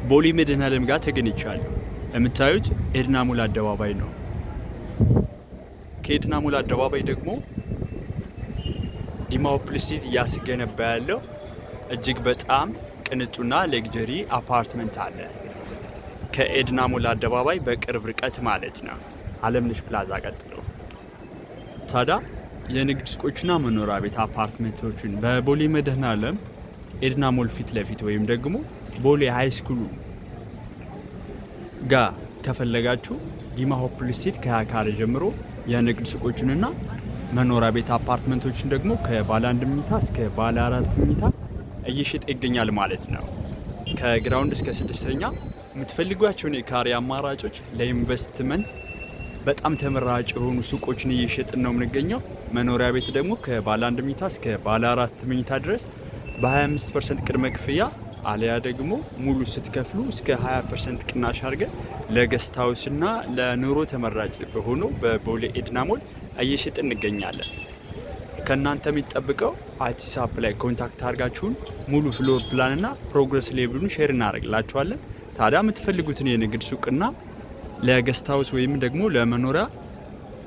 ቦሌ መድኃኔዓለም ጋር ተገኝቻለሁ። የምታዩት ኤድና ሞል አደባባይ ነው። ከኤድና ሞል አደባባይ ደግሞ ዲማ ሆፕ ሪል ስቴት እያስገነባ ያለው እጅግ በጣም ቅንጡና luxury አፓርትመንት አለ። ከኤድና ሞል አደባባይ በቅርብ ርቀት ማለት ነው። አለምነሽ ፕላዛ ቀጥሎ። ታዲያ የንግድ ሱቆችና መኖሪያ ቤት አፓርትመንቶችን በቦሌ መድኃኔዓለም ኤድና ሞል ፊት ለፊት ወይም ደግሞ ቦሌ high school ኡ ጋር ከፈለጋችሁ ዲማ ሆፕ ሪል ስቴት ከ20 ካሬ ጀምሮ የንግድ ሱቆችንና መኖሪያ ቤት አፓርትመንቶችን ደግሞ ከባለ አንድ መኝታ እስከ ባለ አራት መኝታ እየሸጠ ይገኛል ማለት ነው። ከ ground እስከ ስድስተኛ የምትፈልጓቸውን የካሬ አማራጮች ለኢንቨስትመንት በጣም ተመራጭ የሆኑ ሱቆችን እየሸጥን ነው የምንገኘው። መኖሪያ ቤት ደግሞ ከባለ አንድ መኝታ እስከ ባለ አራት መኝታ ድረስ በ25% ቅድመ ክፍያ አለያ ደግሞ ሙሉ ስትከፍሉ እስከ 20% ቅናሽ አድርገን ለ guest house እና ለኑሮ ተመራጭ በሆነው በቦሌ ኤድና ሞል እየሸጥን እንገኛለን። ከእናንተ የሚጠበቀው ዋትስአፕ ላይ contact አድርጋችሁን ሙሉ floor plan እና progress level ኡን share እናደርግላችኋለን። ታዲያ የምትፈልጉትን የንግድ ሱቅና ለ guest house ወይም ደግሞ ለመኖሪያ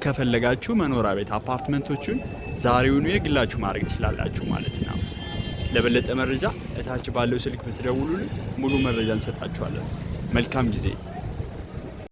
ከፈለጋችሁ መኖሪያ ቤት አፓርትመንቶቹን ዛሬውኑ የግላችሁ ማድረግ ትችላላችሁ ማለት ነው። ለበለጠ መረጃ እታች ባለው ስልክ ብትደውሉልን ሙሉ መረጃ እንሰጣችኋለን። መልካም ጊዜ።